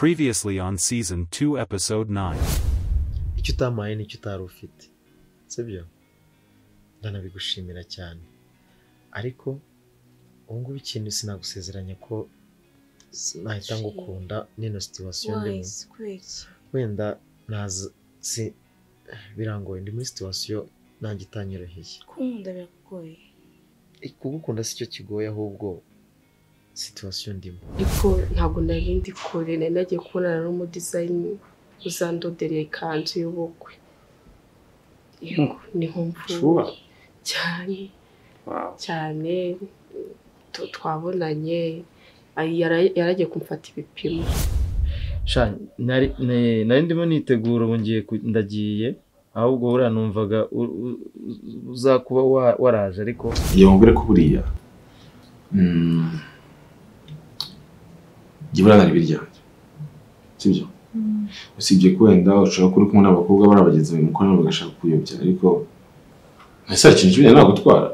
Previously on Season 2 Episode 9. Icyo utamaye nicyo utari ufite, sibyo? Ndanabigushimira cyane, ariko ubu ngubu ikintu sinagusezeranya ko nahita ngukunda nino situation ndimo. Wenda naza si birangoye, ndi muri situation nanjye itanyoroheye. Kunkunda birakugoye? Kugukunda si cyo kigoye, ahubwo situation ndimo. Ariko ntabwo nari ndi kure, nari nagiye kubonana n'umudesign uzandodereye ikanzu y'ubukwe. Yego, niho mvuye cyane cyane. Twabonanye, yaragiye kumfata ibipimo. Sha nari ndimo nitegura ubu ngiye ndagiye, ahubwo uriya numvaga uzakuba waraje, ariko iyo mubwire ko buriya jya nari biryanjye, sibyo? Usibye ko wenda ushobora kuba uri kumwe n'abakobwa bari abagenzi bawe mukorana bagashaka kuyobya, ariko ntese hari ikintu kimwe nagutwara.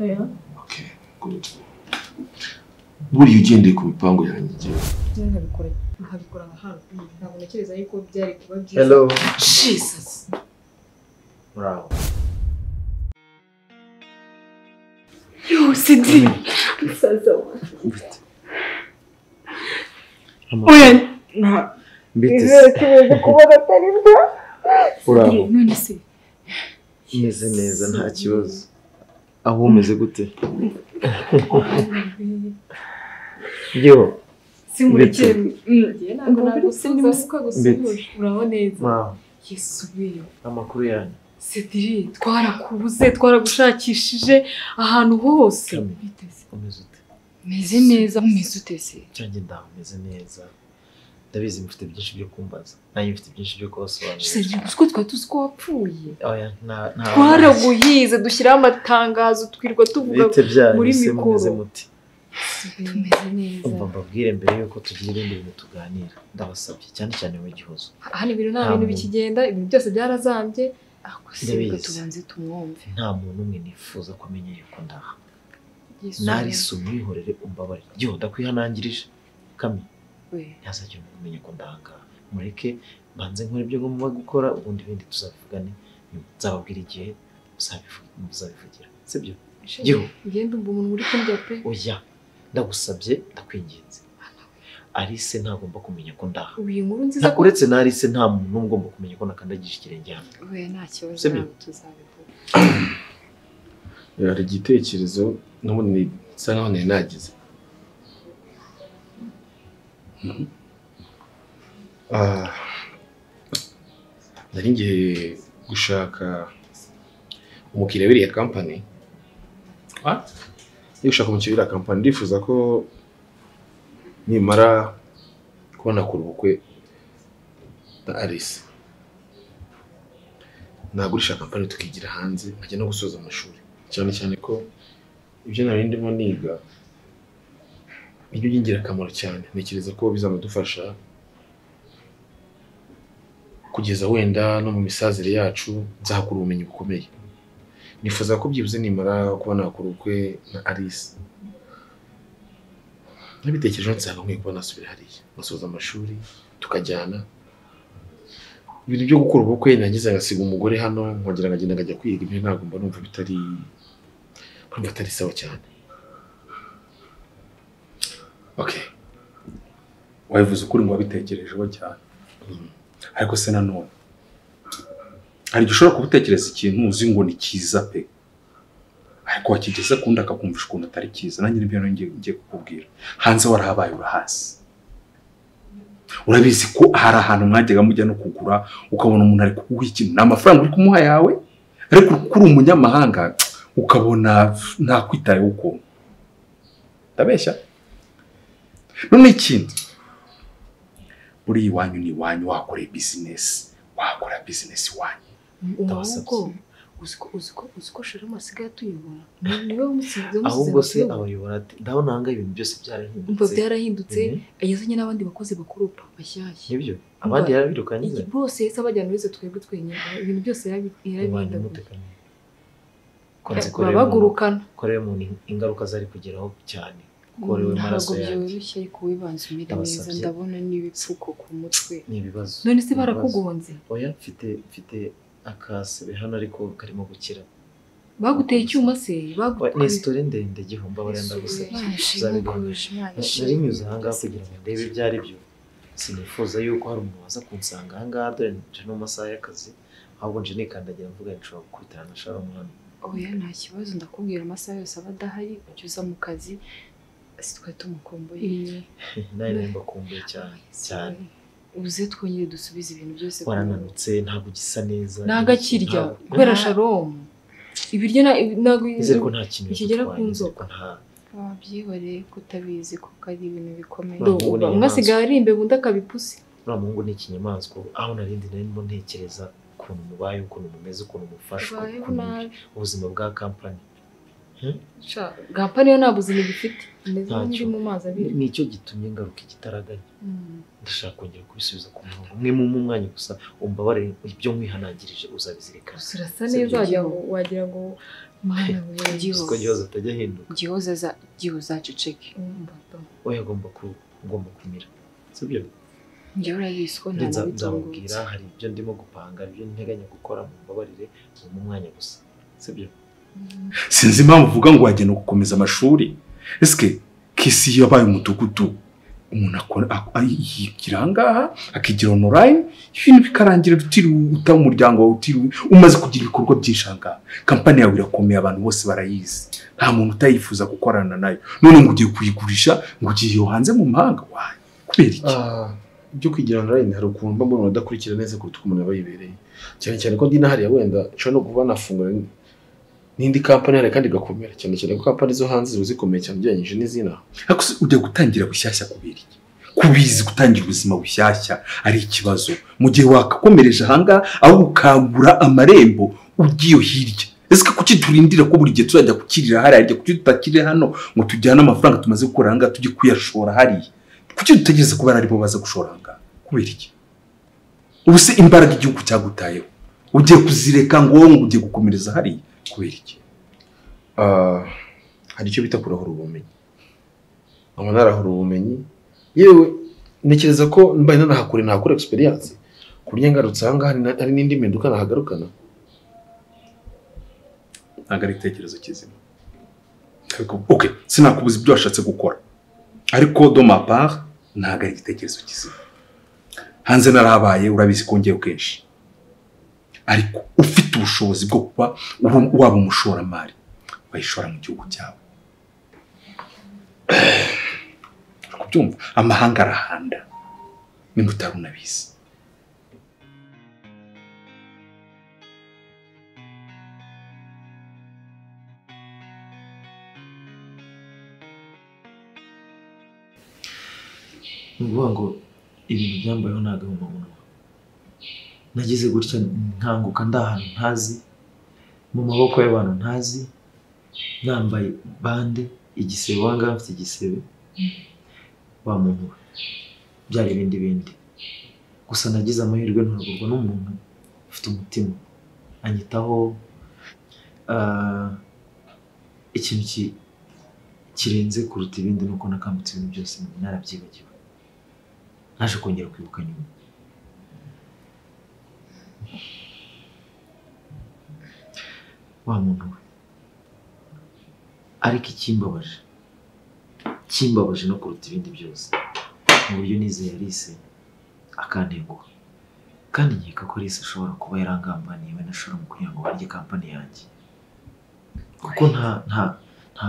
Oya. Okay, good. Buriya ugendeye ku mipango yanjye njyewe nkabikora nka hano, ntabwo ntekereza yuko byari kuba byiza. Hello. Jesus. Bravo. Yo, Cedric. Musaza wanjye. Oya, nta mbite kubona atari byo. Uraho. None se meze neza, nta kibazo. Aho umeze gute? Yo. Simurekere. Ngiye ntabwo nagusubiza kuko gusuhuje. Uraho neza. Yesu we. Amakuru yanyu. Cedric, twarakubuze, twaragushakishije ahantu hose. Biteze. Umeze ute? Meze neza, umeze ute se? Cyanjye ndaho meze neza. Ndabizi mufite byinshi byo kumbaza, nanjye mfite byinshi byo kubasobanurira. Cedric, uzi ko twari tuzi ko wapfuye? Oya, nta twaraguhize, dushyiraho amatangazo, twirwa tuvuga muri mikoro. Tumeze neza. Umva mbabwire mbere yuko tugira ibindi bintu tuganira, ndabasabye cyane cyane mu Gihozo. Hano ibintu nta bintu bikigenda, ibintu byose byarazambye. Ndabizi, tubanze tumwumve. Nta muntu umwe nifuza kumenya yuko ndaha. Nari umwihorere, umbabarire. Yo, ndakwihanangirije. Kami. Ntihazagira umuntu umenya ko ndahanga. Mureke mbanze nkore ibyo ngomba gukora, ubundi ibindi tuzabivugane. Nzababwira igihe muzabivugira, sibyo? Giho, ngende umva umuntu uri kundya pe. Oya, ndagusabye, ndakwinginze. Alice ntagomba kumenya ko ndaha. Uyu nkuru nziza ko uretse na Alice nta muntu n'umwe ugomba kumenya ko nakandagije ikirenge hano. Oya, nta kibazo, ntabwo tuzabivuga. Hari igitekerezo n'ubundi nsa nkaho nari nagize. Nari ngiye gushaka umukiriya w'iriya kampani. Ngiye gushaka umukiriya w'iriya kampani, ndifuza ko nimara kubona kure ubukwe na Alice nagurisha kampani tukigira hanze, nkajya no gusoza amashuri, cyane cyane ko ibyo nari ndimo niga nibyo by'ingirakamaro cyane. Ntekereza ko bizanadufasha kugeza wenda no mu misazire yacu nzahakura ubumenyi bukomeye. Nifuza ko byibuze nimara kuba nakora ubukwe na Alice, nabitekerejeho nsanga nkwiye kuba nasubira hariya ngasoza amashuri tukajyana. Ibintu byo gukora ubukwe nangiza ngasiga umugore hano nkongera nkagenda nkajya kwiga, ibyo ntabwo mba numva bitari, numva atari sawa cyane. Okay. Wabivuze ukuri ngo wabitekerejeho cyane. Ariko se nanone hari igihe ushobora kubutekereza ikintu uzi ngo ni cyiza pe, ariko wakigeza kundi akakumvisha ukuntu atari cyiza. Nanjye nibyo ngiye kukubwira. Hanze warahabaye, urahazi, urabizi ko hari ahantu mwajyaga mujya no kugura, ukabona umuntu ari kuguha ikintu, ni amafaranga uri kumuha yawe, ariko kuri umunyamahanga ukabona ntakwitayeho ukuntu. Ndabeshya? None ikindi, buri iwanyu ni iwanyu, wakora business, wakora business iwanyu. Ndabasabye. Uzi ko Shalom asigaye atuyobora. Niwe wamusize. Ahubwo se abayobora ati ndabona hanga ibintu byose byarahindutse. Umva byarahindutse, yazanye n'abandi bakozi bakurupa bashyashya. Nibyo, abandi yarabirukanye. Bose yahise abajyana uretse twebwe twenyine, ibintu byose yarabihindagura. Babagurukana. Ko rero umuntu ingaruka zari kugeraho cyane. Kuko ari we maraso yanjye. Ntabwo byoroshye ariko wibanze umere neza, ndabona n'ibipfuko ku mutwe. Ni ibibazo. None se barakugonze? Oya, mfite akasebe hano ariko karimo gukira. Baguteye icyuma se? Ni story ndende gihomba barenda gusabye. Nari nyuze aha ngaha kugira ngo ndebe ibyo ari byo. Sinifuza yuko hari umuntu waza kunsanga aha ngaha, dore nje no masaha y'akazi, ahubwo nje nikandagira mvuga nshobora gukubitana na Sharon hano. Oya nta kibazo, ndakubwira amasaha yose aba adahari, ujya uza mu kazi, si twari tumukumbuye. Nawe mbakumbuye cyane cyane. Uze twongere dusubize ibintu byose. Warananutse, ntabwo ugisa neza. Nagakirya kubera Sharon. Ibiryo ntabwo nizere ko nta kintu kigera ku nzoka. Wabyihoreye kutabizi kuko ari ibintu bikomeye. Umwe asigaye ari imbeba undi akabipusi. Uriya muhungu ni ikinyamaswa, aho narindi narimo ntekereza ukuntu mubaye, ukuntu mumeze, ukuntu mufashwe, ukuntu ubuzima bwa kampani. Kampani yo nta buzima igifite, imeze nk'iri mu mazi abiri. Nicyo gitumye ngaruka igitaraganya. Ndashaka kongera kubisubiza ku murongo. Mwe mu mwanya gusa umbabarire ibyo nkwihanangirije uzabizirikana. Urasa neza wagira ngo mana we. Ko Gihoza atajya ahinduka. Gihoza aceceke. Oya agomba kumira. Sibyo? Njyewe urabizi ko nta nabitungutse. Nzamubwira hari ibyo ndimo gupanga, hari ibyo nteganya gukora, mumbabarire mu mwanya gusa. Sibyo? Sinzi impamvu uvuga ngo wagenda gukomeza amashuri. Eske kisi yabaye umudugudu, umuntu akora yigira ngaha akigira online, ibintu bikarangira utiriwe uta umuryango wawe, utiriwe umaze kugira ibikorwa byinshi aha. Kampani yawe irakomeye, abantu bose barayizi, nta muntu utayifuza gukorana nayo. None ngo ugiye kuyigurisha, ngo ugiye hanze mu mahanga, wayi kubera iki? Ibyo kwigira online hari ukuntu mba mbona udakurikira neza kuruta uko umuntu aba yibereye, cyane cyane ko ndi nahariya wenda nshobora no kuba nafungura n'indi kampani hari kandi igakomera, cyane cyane ko kampani zo hanze ziba zikomeye cyane ugereranyije n'izina. Ariko ujya gutangira bushyashya kubera iki? Kubizi gutangira ubuzima bushyashya ari ikibazo mu gihe wakakomereje ahangaha, aho ukagura amarembo ugiye hirya. Ese kuki turindira ko buri gihe tuzajya kukirira hariya, kuki tutakirira hano ngo tujyane amafaranga tumaze gukora ahangaha tujye kuyashora hariya? Kuki dutegereza ko bari aribo baza gushora ahangaha? Kubera iki? Ubu se imbaraga igihugu cyagutayeho ugiye kuzireka ngo wowe ugiye gukomereza hariya? Kubera iki? Hari icyo bita kurahura ubumenyi. Nkaba narahura ubumenyi, yewe ntekereza ko mbaye nanahakure nahakura experience ku buryo ngarutse aha ngaha hari n'indi mpinduka nahagarukana. Ntabwo ari igitekerezo kizima. Okay, sinakubuza ibyo washatse gukora, ariko do ma part ntabwo ari igitekerezo kizima. Hanze narabaye, urabizi ko ngewe kenshi, ariko ufite ubushobozi bwo kuba waba umushoramari wayishora mu gihugu cyawe. Kubyumva amahanga arahanda nimba utari unabizi. Ni ukuvuga ngo ibintu byambayeho nta gahomamunwa. Nagize gutya nkanguka ndi ahantu ntazi, mu maboko y'abantu ntazi, nambaye bande, igisebe, wangaha mfite igisebe, wa muntu we byari ibindi bindi. Gusa nagize amahirwe ntoragurwa n'umuntu ufite umutima anyitaho. Ikintu kirenze kuruta ibindi nuko nakambutse ibintu byose narabyibagiwe, naje kongera kwibuka nyuma. Wa muntu we, ariko ikimbabaje kimbabaje no kuruta ibindi byose mu buryo nizeye Alice akantenguha, kandi nkeka ko Alice ashobora kuba yarangambaniye we na Sharon kugira ngo barye kampani yanjye, kuko nta nta nta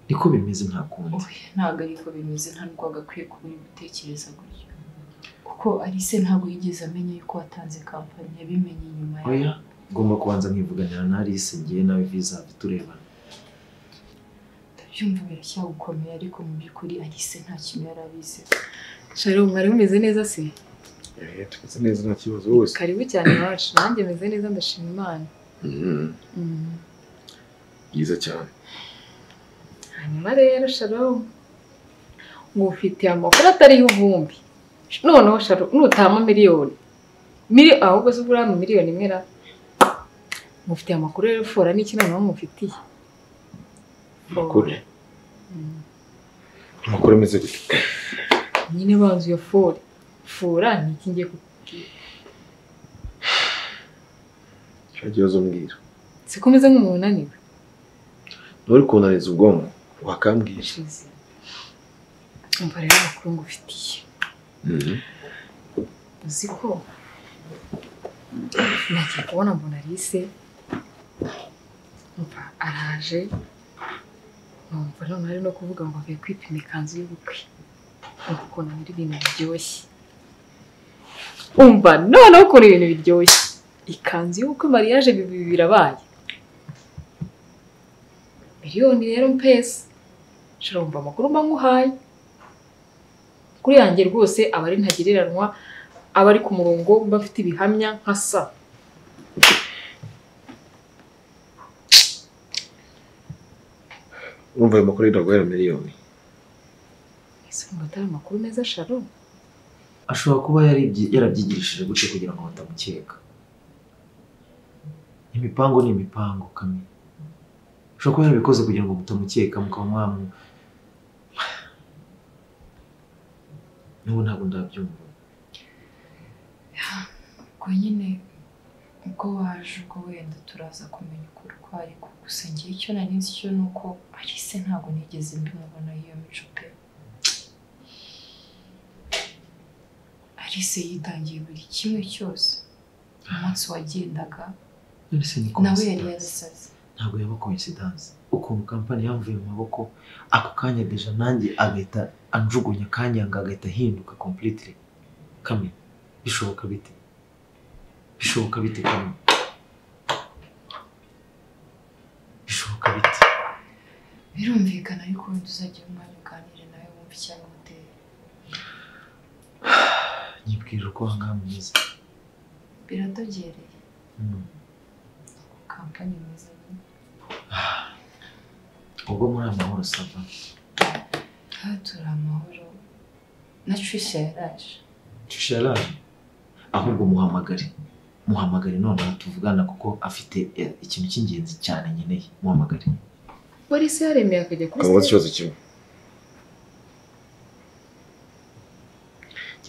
niko bimeze, nta kundi. Ntabwo ariko bimeze, nta nubwo agakwiye kuba uri gutekereza gutyo, kuko Alice ntabwo yigeze amenya yuko watanze kampani, yabimenye nyuma yawe. Oya, ngomba kubanza nkivuganira na Alice ngiye nawe visa turebana. Ndabyumva biracyagukomeye, ariko mu by'ukuri Alice nta kintu yari abizi. Sharon, mwari mumeze neza se? Tumeze neza nta kibazo wose. Karibu cyane iwacu, nanjye meze neza ndashima Imana. Byiza cyane. Hanyuma rero Sharon, ngufitiye amakuru atariho ivumbi. Noneho Sharon, nutama miliyoni ahubwo se ubura miliyoni imwe ra. Ngufitiye amakuru rero fora n'iki noneho ngufitiye. Amakuru? Amakuru ameze gute? Nyine banzu ya fore. Fora ni iki ngiye kukubwira? Ikibazo umbwira. Sikomeze nk'umuntu unaniwe. Nturi kunaniza ubwonko wakambwira. Umva rero amakuru ngufitiye. Uzi ko nagiye kubona mbona Alice umva araje, numva none ari no kuvuga ngo avuye kwipima ikanzu y'ubukwe. Ukuntu ari ibintu biryoshye. Umva noneho ukuntu ibintu biryoshye. Ikanzu y'ubukwe mariage birabaye. Miliyoni rero mpesa. Shira umva amakuru mba nkuhaye. Kuri yanjye rwose aba ari ntagereranwa, aba ari ku murongo mba mfite ibihamya nka sa. Urumva ayo makuru yenda miliyoni. Ese ngo atari amakuru meza Sharon? Ashobora kuba yarabyigirishije gutyo kugira ngo batamukeka. Imipango ni imipango Kami. Ashobora kuba yarabikoze kugira ngo mutamukeka mukaba mwamu. N'ubu ntabwo ndabyumva. Ubwo nyine ubwo waje ubwo wenda turaza kumenya ukuri uko ariko gusa ngiye icyo nari nzi cyo ni uko Alice ntabwo nigeze mbimubona iyo mico pe. Alice yitangiye buri kimwe cyose. Umunsi wagendaga nawe yari yarasaze. Ntabwo yaba coincidence. Ukuntu kampani yamvuye mu maboko ako kanya deja nanjye agahita anjugunya kanyanga agahita ahinduka completely. Kami, bishoboka bite? Bishoboka bite Kami? Bishoboka bite? Birumvikana ariko wenda uzagira umwanya uganire nawe wumve icyabimuteye. Nyibwira uko ahangaha mwiza. Biradogereye. Kampani mwiza nyine. Ubwo muri amahoro sava. Turi amahoro. Na Trisha yaraje. Trisha yaraje? Ahubwo muhamagare. Muhamagare noneho tuvugana kuko afite ikintu cy'ingenzi cyane nkeneye. Muhamagare. Polisi yaremeye akajya kuri stage. Ikibazo kimwe.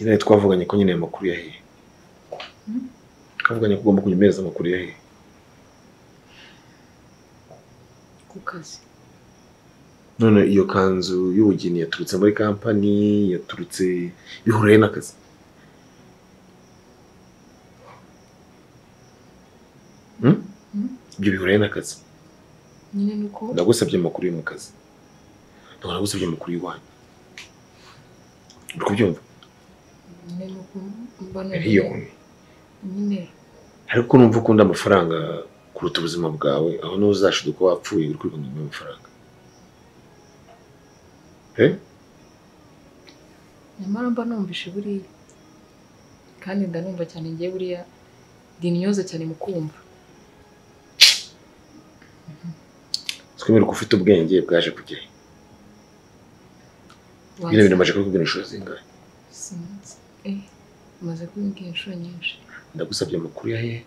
Nyine twavuganye ko nyine amakuru yahiye. Twavuganye ko ugomba kunyemereza amakuru yahiye. Ku kazi. None iyo kanzu y'ubugeni yaturutse muri kampani, yaturutse bihuriye n'akazi. Ibyo bihuriye n'akazi. Nyine nuko ndagusabye amakuru yo mu kazi. Ntabwo nagusabye amakuru y'iwanyu. Uri kubyumva? Nyine nuko mbona miliyoni. Nyine ariko numva ukunda amafaranga kuruta ubuzima bwawe, aho niho uzashiduka wapfuye uri kwiruka inyuma y'amafaranga. Nyamara mba numvishe buriya kandi ndanumva cyane ngiye buriya ndinyoza cyane mu kumva. Twemere ko ufite ubwenge bwaje kugera. Bino bintu maje kukubwira inshuro zingahe? Sinzi. Maze kubimbwira inshuro nyinshi. Ndagusabye amakuru ya hehe?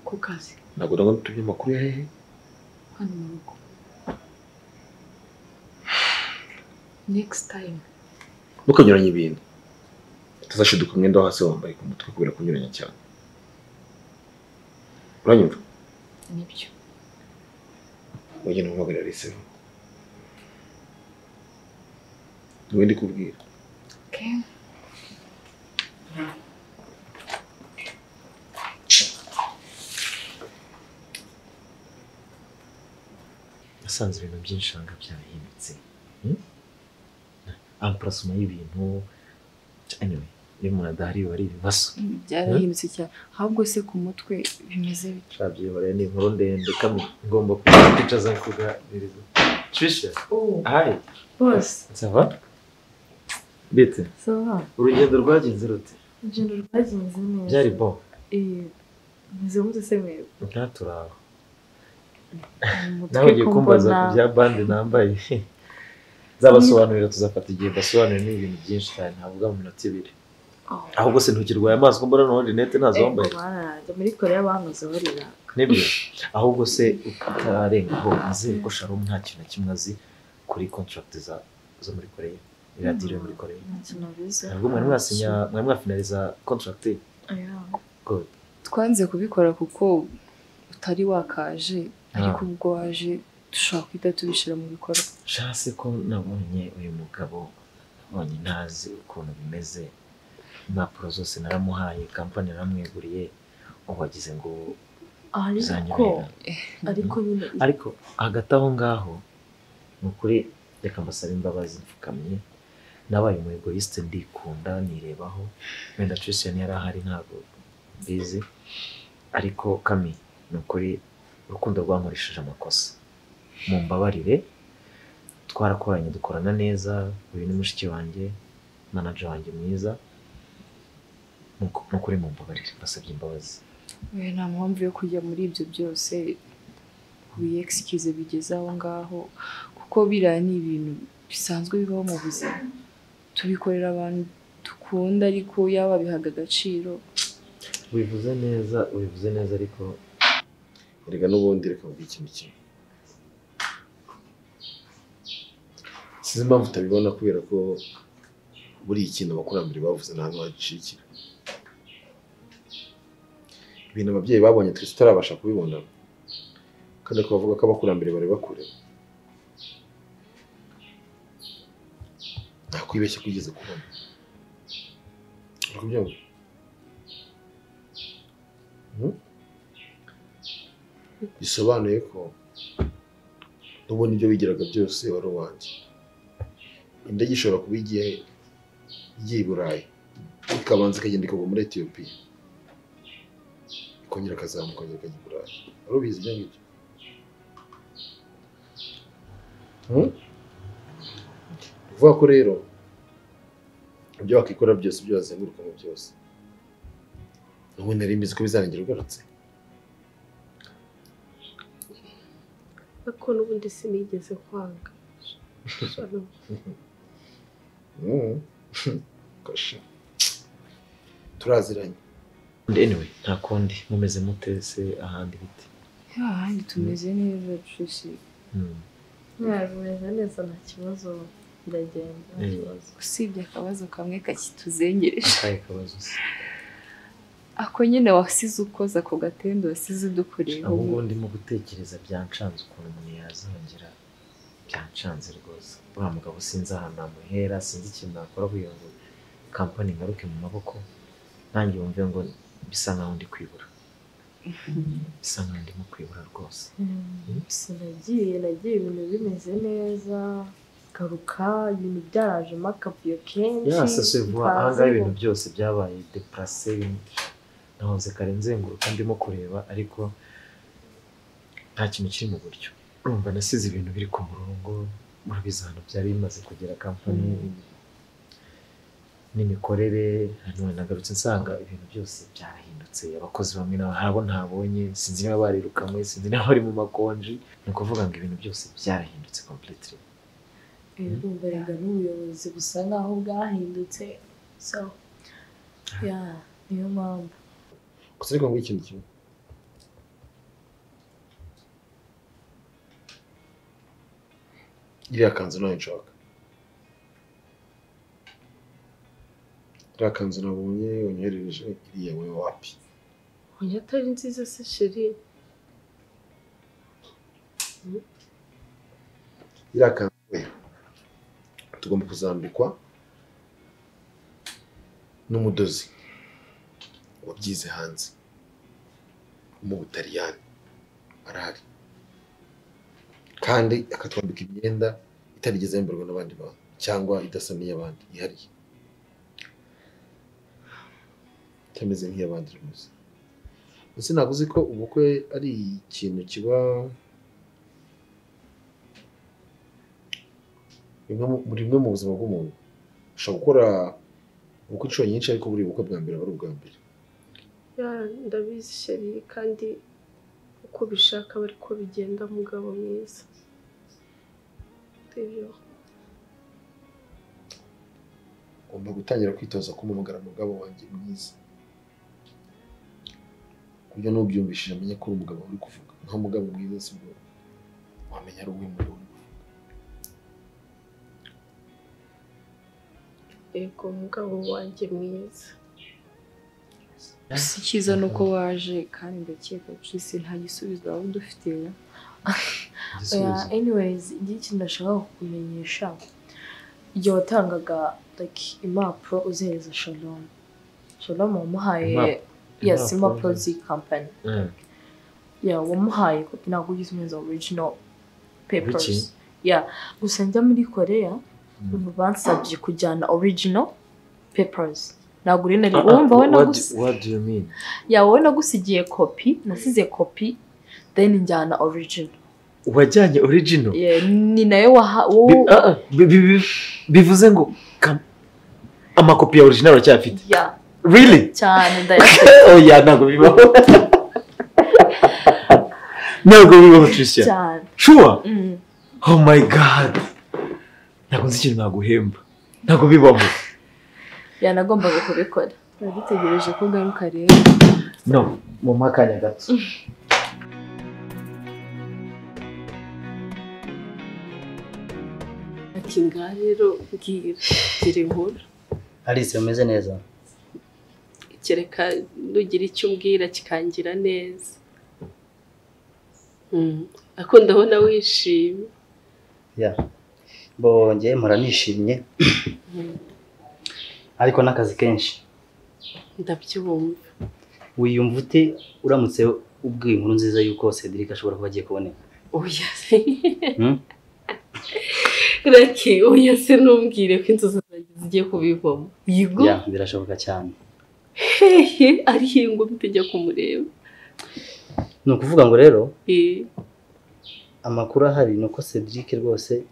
Ku kazi. Ntabwo ndagusabye amakuru ya hehe? Hano mu rugo. Next time. Ntukanyuranye ibintu. Utazashiduka umwenda wo hasi wambaye ku mutwe kubera kunyuranya cyane. Uranyumva? Nibyo. Wagenda umuhamagara Alice. Niwe ndi kubwira. Okay. Nasanze ibintu byinshi hanga byarahindutse. Amprasuma y'ibintu anyway, iyo umuntu adahari biba ari ibibazo. Byarahindutse cyane. Ahubwo se ku mutwe bimeze bite? Shabye bare ni inkuru ndende kamwe ngomba kwicaza kuganiriza. Trisha. Oh. Hi. Boss. Ça va? Bite? Ça va. Urugendo rwagenze rute? Urugendo rwagenze neza. Byari bon. Meze mute se mwebwe? Ntaturaho. Nawe ugiye kumbaza ku bya bande nambaye. Nzabasobanurira tuzafata igihe mbasobanurire n'ibintu byinshi cyane ntavuga mu minota ibiri. Ahubwo se ntukirwaye amaso ko mbona noneho rinete ntazo wambaye. Muri Korea bankozeho riraka. Nibyo. Ahubwo se utararengaho nizere ko Sharon nta kintu na kimwe azi kuri contract za zo muri Korea, iriya deal yo muri Korea. Ntabwo mwari mwasinya, mwari mwafinaliza contract? Good. Twanze kubikora kuko utari wakaje, ariko ubwo waje dushobora kwita tubishyira mu bikorwa. Shase ko nabonye uyu mugabo, nabonye ntazi ukuntu bimeze, impapuro zose naramuhaye, kampani naramweguriye, ubu wagize ngo ariko ariko nyine ariko hagati aho ngaho ni ukuri reka mbasabe imbabazi mfukamye, nabaye umu egoiste ndikunda nirebaho, wenda Tricia yari ahari ntabwo mbizi, ariko Kami ni ukuri urukundo rwankoresheje amakosa, mumbabarire. Twarakoranye dukorana neza, uyu ni mushiki wanjye, manager wanjye mwiza, ni ukuri mumbabarire, mbasabye imbabazi. We nta mpamvu yo kujya muri ibyo byose wiyexcuse bigeze aho ngaho, kuko biriya ni ibintu bisanzwe bibaho mu buzima, tubikorera abantu dukunda ariko yaba bihaga agaciro. Ubivuze neza, ubivuze neza, ariko erega n'ubundi reka mvuge ikintu kimwe. Sinzi impamvu utabibona kubera ko buri ikintu abakurambere bavuze nta hantu hacikira. Ibintu ababyeyi babonye twese tutarabasha kubibona, kandi ko bavuga ko abakurambere bari bakure, nta kwibeshya kwigeze kubona. Uri kubyumva? Bisobanuye ko n'ubundi ibyo wigiraga byose wari uwanjye. Indege ishobora kuba igiye i Burayi, ikabanza ikagenda ikagwa muri Etiyopiya, ikongera ikazamuka ikongera ikajya i Burayi. Wari ubizi ibyo ngibyo? Uvuga ko rero ibyo wakikora byose, ibyo wazengurukamo byose, ubundi nari mbizi ko bizarangira ugarutse. Ariko n'ubundi sinigeze kwanga. Kasha. Turaziranye. Anyway, nta kundi mumeze mute se ahandi bite? Ahandi tumeze neza Tricia. Meze neza nta kibazo, biragenda nta kibazo. Usibye akabazo kamwe kakituzengereje. Akahe kabazo se? Ako nyine wasize ukoza ako gatendo wasize udukoreye. Ahubwo ndimo gutekereza byancanze ukuntu umuntu yazongera, byancanze rwose. Uriya mugabo sinzi ahantu namuhera, sinzi ikintu nakora kugira ngo kampani ngaruke mu maboko, nanjye wumve ngo bisa nkaho ndi kwibura. Bisa nkaho ndimo kwibura rwose. Sinagiye, nagiye ibintu bimeze neza, garuka ibintu byarajemo akavuyo kenshi. Yasase vuba ahangaha ibintu byose byabaye deplacé, nahoze kare nzenguruka ndimo kureba ariko nta kintu kiri mu buryo. Urumva nasize ibintu biri ku murongo, murabizi ahantu byari bimaze kugera kampani n'imikorere, hanyuma nagarutse nsanga ibintu byose byarahindutse, abakozi bamwe nabo ntabonye, sinzi niba barirukanwe, sinzi niba bari mu makonji, ni ukuvuga ngo ibintu byose byarahindutse completely. Urumva rega n'ubuyobozi busa nkaho bwahindutse, so yeah, niyo mpamvu. Gusa ariko ngo ikintu kimwe, iriya kanzu nayo nshaka, iriya kanzu nabonye wanyoherereje iriya wowe wapi? Oya atari nziza se sheri. Iriya kanzu tugomba kuzambikwa n'umudozi wabyize hanze mu Butaliyani, arahari, kandi akatwambika imyenda itarigeze yambarwa n'abandi bantu cyangwa idasa n'iy'abandi, yihariye, itameze nk'iy'abandi rwose. Ese ntabwo uzi ko ubukwe ari ikintu kiba rimwe mu buzima bw'umuntu? Ushobora gukora ubukwe inshuro nyinshi, ariko buri bukwe bwa mbere aba ari ubwa mbere. Ndabizi sheri, kandi uko bishaka bari ko bigenda, mugabo mwiza. Ugomba gutangira kwitoza kumumagara mugabo wanjye mwiza, kuburyo n'ubyumvishije amenye ko uri umugabo uri kuvuga. Nka mugabo mwiza sibwo wamenya ari uwe mugabo uri kuvuga. Yego mugabo wanjye mwiza. Gusa icyiza ni uko waje kandi ndakeka Tracy nta gisubizo waba udufitiye. Anyways, igihe ikintu nashaka kukumenyesha, igihe watangaga like impapuro uzihereza Shalom. Shalom wamuhaye yes impapuro z'iyi company. Yeah, wamuhaye kopi ntabwo ugize umuhereza original papers. Yeah, gusa njya muri Korea bansabye kujyana original papers. Ntabwo uri nari wumva wowe nagusi. What do you mean? Yeah, wowe nagusigiye kopi, nasize kopi then njyana original. Wajyanye original? Yeah, ni nayo waha bivuze ngo amakopi ya original uracyafite? Yeah. Really? Cyane ndayafite. Oh yeah, ntabwo bibaho. Ntabwo bibaho Tricia. Cyane. Sure? Oh my God. Ntabwo nzi ikintu naguhemba. Ntabwo bibaho. Yeah, nagombaga kubikora. Nagitegereje ko ugaruka rero. No, mu makanya gato. Ati ngaha rero mbwira gira inkuru. Alice umeze neza? Kereka nugira icyo umbwira kikangira neza. Ako ndabona wishimye. Yeah. Bo ngiye mpora nishimye. Ariko n'akazi kenshi. Ndabyumva. Wiyumva ute uramutse ubwiye inkuru nziza yuko Cedric ashobora kuba agiye kuboneka? Oya. Raki, oya se ntumbwire ko inzozi zanjye zigiye kubivamo. Yego? Yeah, birashoboka cyane. Hehe, ari ngo mutejya kumureba. Ni ukuvuga ngo rero amakuru ahari ni uko Cedric rwose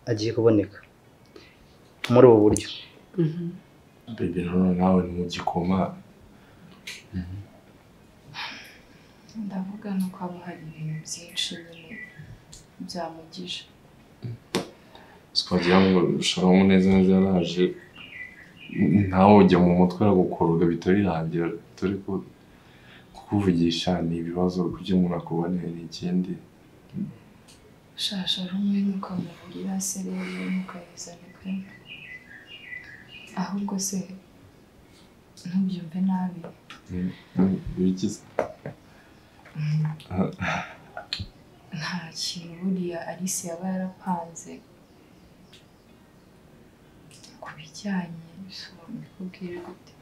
agiye kuboneka muri ubu buryo. Baby none nawe ni mu gikoma. Ndavuga nuko haba hari ibintu byinshi nyine byamugije. Twagira ngo Shalom neza neza yaraje ntawe ujya mu mutwe aragukoroga bihita birangira turi kukuvugisha ni ibibazo kugira umuntu akubone ni ikindi. Shalom ntukamuvugira se rero ntukayizane pe. Ahubwo se ntubyumve nabi. Bikize. Nta kintu buriya Alice yaba yarapanze ku bijyanye mbikubwire gute,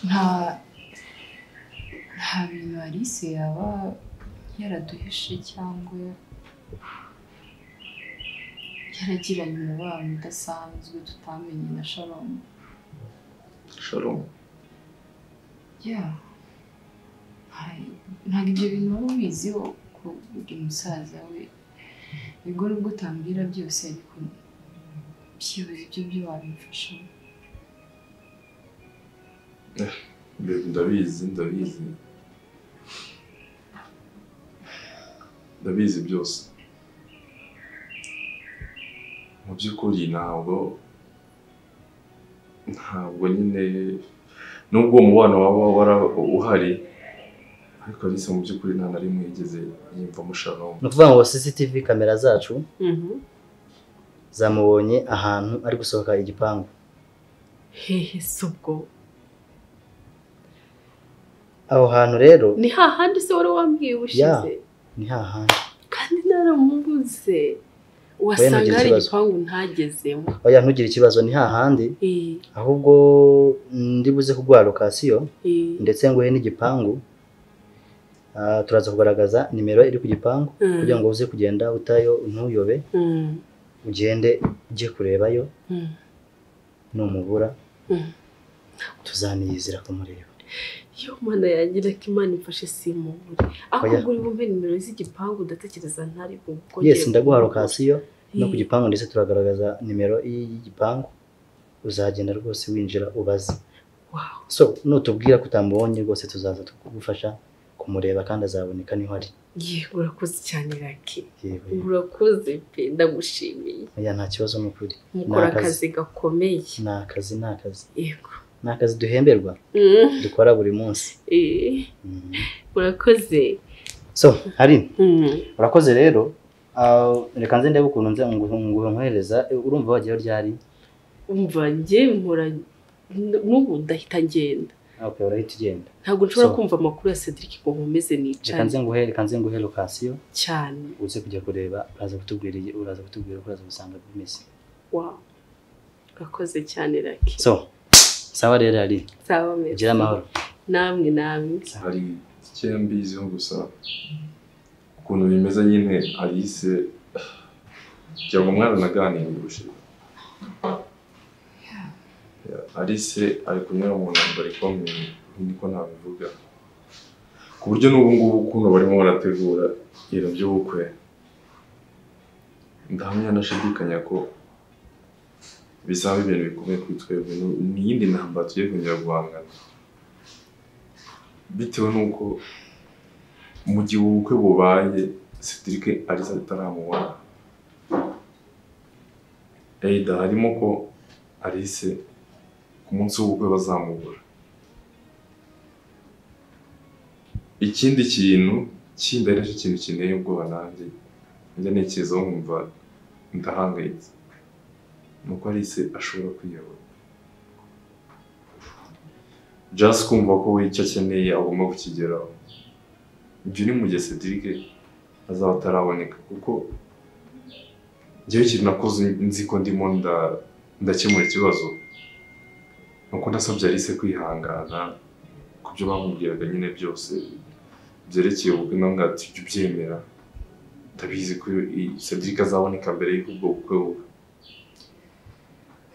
nta bintu Alice yaba yaraduhishe cyangwa yaragiranye umubano udasanzwe tutamenye na Shalom. Shalom? Yeah. Ntabwo ibyo bintu waba ubiziho ko uri musaza we, ubwo nubwo utambwira byose ariko byibuze ibyo byo wabimfashamo. Ndabizi ndabizi byose. Mu by'ukuri ntabwo nyine nubwo umubano waba uhari ariko Alice mu by'ukuri nta na rimwe yigeze yiyumvamo Shalom. Ni ukuvuga ngo CCTV kamera zacu zamubonye ahantu ari gusohoka igipangu. Hehe subwo. Aho hantu rero ni hahandi se wari wambwiye ubushize? Ni hahandi. Kandi naramubuze. Wasanga hari igipangu ntagezemo. Oya ntugire ikibazo ni hahandi. Ahubwo ndibuze kuguha location ndetse nguhe n'igipangu. Turaza kugaragaza nimero iri ku gipangu kugira ngo uze kugenda utayo ntuyobe. Ugende ujye kurebayo. Numubura tuzaniyizira kumureba. Yo mana yangira ko Imana imfashe simubure. Akugura ibumpe nimero z'igipangu ndatekereza ntari bukongere. Yes, ndaguha location no ku gipangu ndetse turagaragaza nimero y'igipangu uzagenda rwose winjira ubaze. Wow. So nutubwira kutambonye rwose tuzaza tukugufasha kumureba kandi azaboneka niho ari. Yego urakoze cyane Raki. Urakoze pe ndagushimiye. Oya nta kibazo n'ukuri. Mukora akazi gakomeye. Ni akazi ni akazi. Yego. Ni akazi duhemberwa. Dukora buri munsi. Urakoze. So hari urakoze rero. Reka nze ndebe ukuntu nze nguhe nkohereza urumva wagiye ryari? Umva njye mpora n'ubu ndahita ngenda. Okay, urahita ugenda. Ntabwo nshobora kumva amakuru ya Cedric ngo nkomeze nicare. Reka nze nguhe location. Cyane. Uze kujya kureba, uraza kutubwira uko uraza gusanga bimeze. Wow. Urakoze cyane Lucky. So, sawa rero ari. Sawa meza. Gira amahoro. Namwe namwe. Hari icyo mbiziho gusa ukuntu bimeze nyine Alice cyangwa umwana naganiriye ubushize. Alice ari kunyura mu ntambara ikomeye niko nabivuga, ku buryo n'ubu ngubu ukuntu barimo barategura ibintu by'ubukwe ndahamya ndashidikanya ko bizaba ibintu bikomeye kuri twebwe. Ni iyindi ntambara tugiye kongera guhangana bitewe n'uko mu gihe ubukwe bubaye Cedric Alice ataramubona, Eida harimo ko Alice ku munsi w'ubukwe bazamubura. Ikindi kintu kindi ari nacyo kintu kinteye ubwoba nanjye njya ntekerezaho nkumva ndahangayitse, ni uko Alice ashobora kwiyahura. Just kumva ko we icyo akeneye agomba kukigeraho. Ibyo ni mu gihe Cedric azaba ataraboneka, kuko njyewe ikintu nakoze nzi ko ndimo ndakemura ikibazo nuko nasabye Alice kwihangana ku byo bamubwiraga nyine byose byerekeye ubukwe, namwe ati jya ubyemera ndabizi ko Cedric azaboneka mbere y'uko ubwo bukwe buba.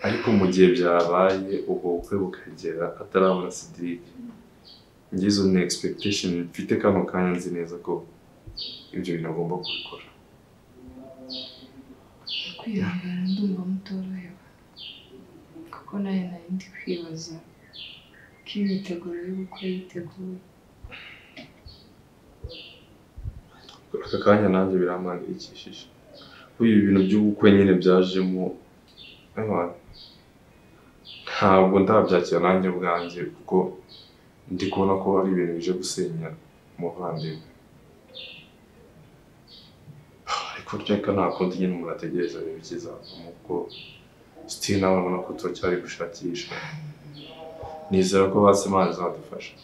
Ariko mu gihe byabaye ubwo bukwe bukagera atarabona Cedric, njye izo ni expectation mfite kano kanya, nzi neza ko ibyo bintu agomba kubikora. Kwihangana ndumva mutorohewe, kuko nawe nari ndi kwibaza ko imyiteguro y'ubukwe yiteguye. Aka kanya nanjye birampangayikishije kuko ibi bintu by'ubukwe nyine byajemo, ntabwo ndabyakira nanjye ubwanjye, kuko ndi kubona ko ari ibintu bije gusenya umuvandimwe. Ariko reka nta kundi nyine umuntu ategereza ibintu bikizavamo, kuko still nawe urabona ko turacyari gushakisha. Nizera ko basi Imana izadufasha.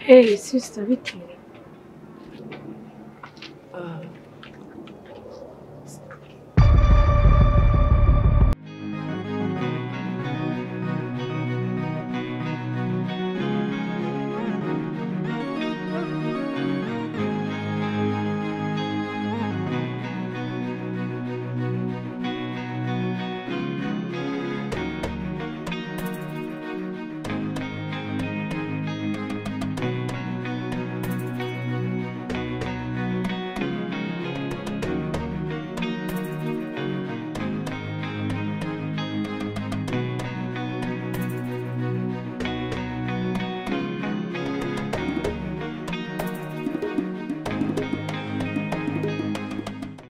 Hey sister, bite?